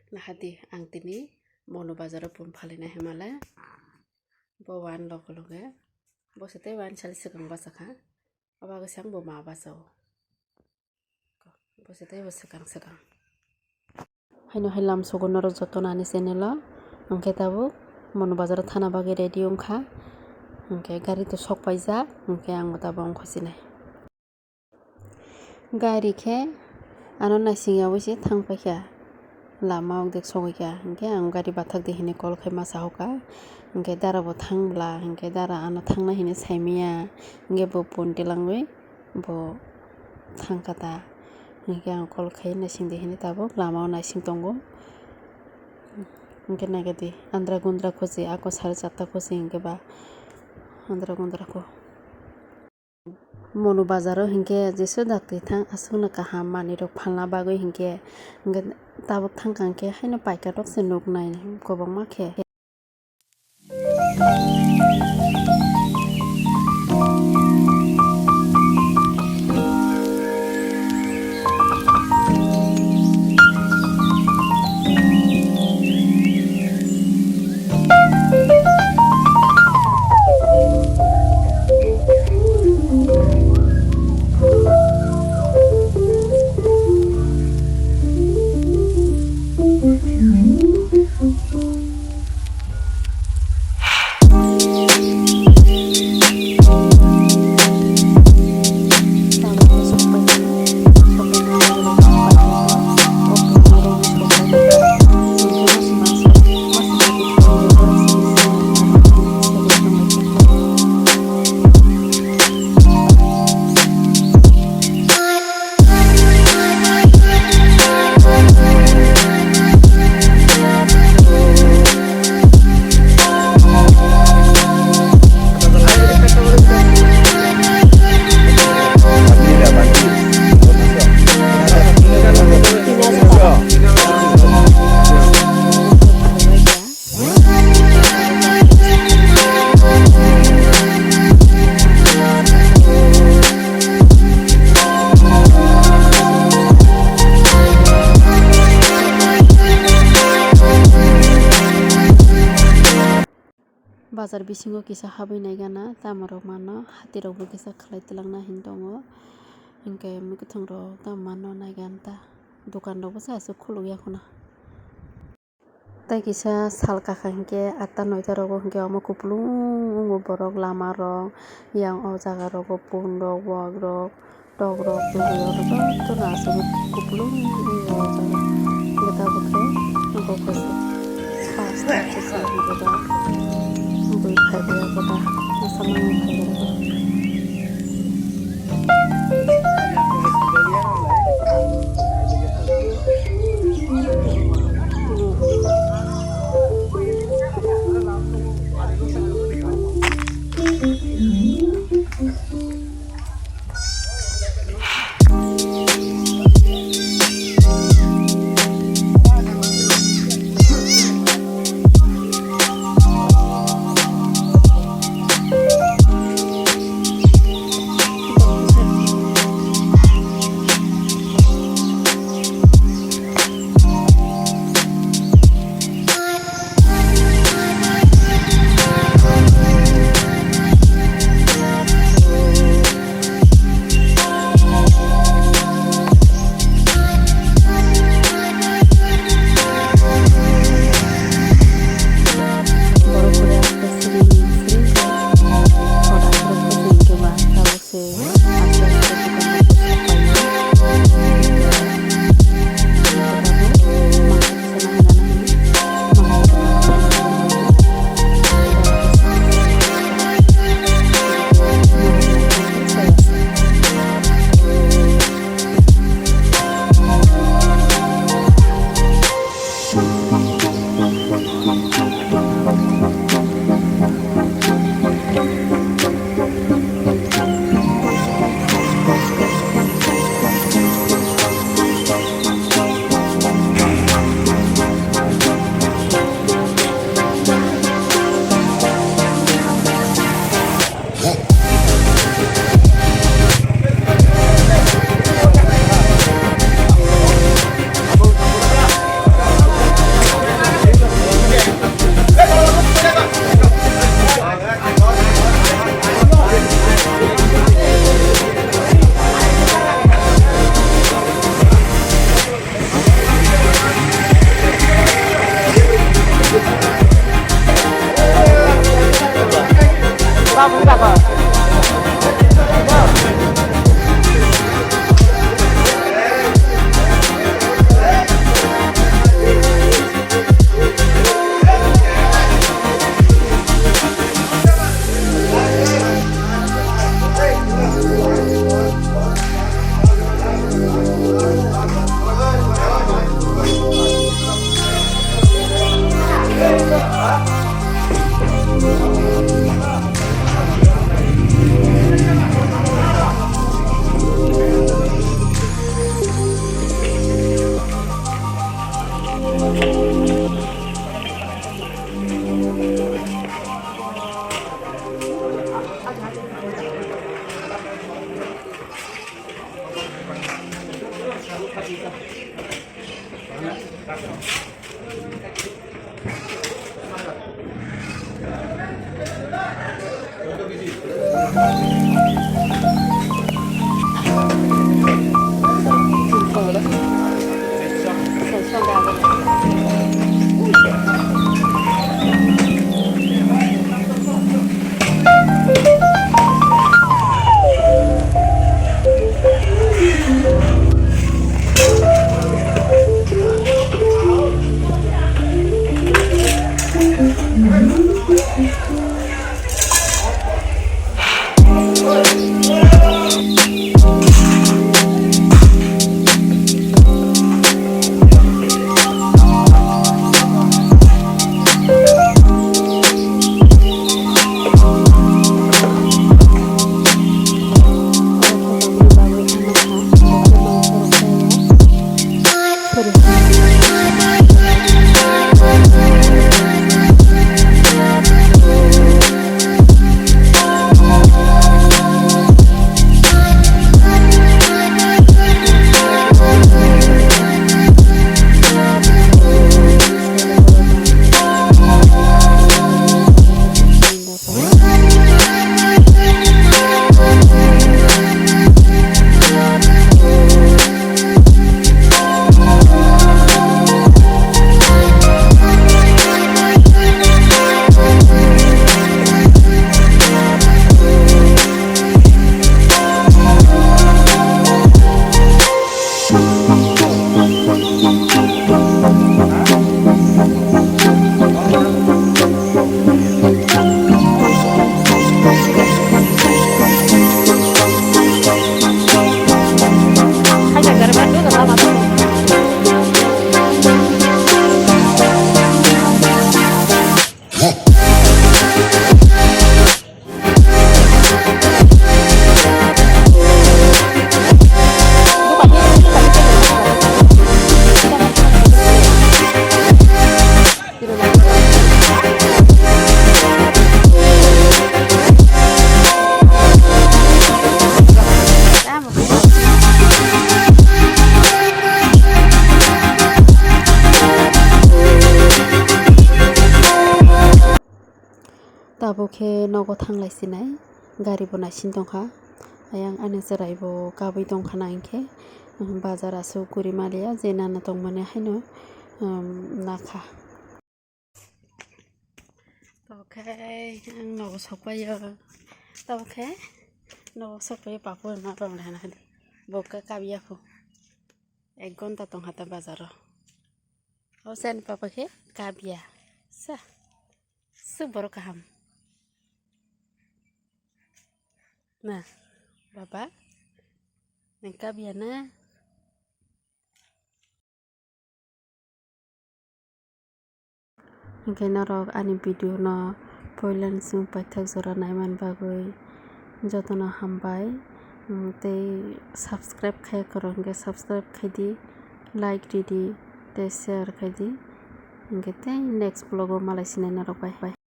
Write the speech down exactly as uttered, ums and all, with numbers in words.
Nahadi ang tini Monu bazaro pun phalina himale. Bo wan loge loge. Bo se tei wan sal swkang bachakha. Abo bagwi se ang bo ma bachao. Bo se tei bo swkang swkang. Haino hai lam sugo norok joto nani channel o. Hwnkhe tabuk Monu bazaro thana bagwi ready wngkha. Hwnkhe gari to sok paijak. Hwnkhe ang bo tabuk wngkha sinai. Gari khe ano naising yaui se thang paikha, lama ok dek sogwi kha, hinkhe ang gari bathak di hinwi call khai ma sahokha, hinkhe dara bo thang bwla, hinkhe dara ano thangnai hinwi saimanya, hinkhe bo phone tilangwi bo thangkha ta, hinkhe ang call khai naising di hinwi tabuk lama o naising tongo, hinkhe naikhe di andra gundra khusi ako sare charta khusi hinkhe ba andra gundra kho. Monu bazaro hinkhe jesu dakti thang aswkno kaham manwirok phalna bagwi hinkhe, hinkhe tabuk thangkha hinkhe haino paikha rok se nuknai kwbangma khe. Bazar bisingo kisa habwi naigana, tamo rok mano hati rok bo kisa khlai twlangna hin tongo, hinkhe mwkhwtwng rok tamo mano naigana ta, dukan rok bwsa aswk khuluk ya khuna. Tei kisa sal kakha hinkhe atta noita rogo hinkhe omo kupulung wngo borok lama rok yang o jaga rogo pun rok wak rok tok rok twi rok jotono asugwi kupulung wngo o jaga hinkhe tabuk khe abo khe se first khe se hinkhe ba bui phaibai abo da masa manwi phaibai abo. Tabuk khe nogo thanglai sinai, gari bo naisin tongkha. Ayang ani chwrai bo kabui tongkha na hinkhe, um, bazar aswk guri maliya, je nana tongmani haino, um, nakha. Tabuk khe ang nogo sokpaio, tabuk khe nogo sokpaio, papu ma rong rana hadi bo khe kabiya phu, ek gonta tongkha ta bazaro. O chani papa khe kabiya sa. Suk borok kaham. Na, baba, nang kabiya na? Hingke norok ani video no poila ni simi paithak jora naiman bagwi jotono hambai, mm, tei subscribe khaiya kwrwng hingke subscribe khaidi, like ridi, tei share khaidi, hingke tei next vlog o malai sinai norok bai.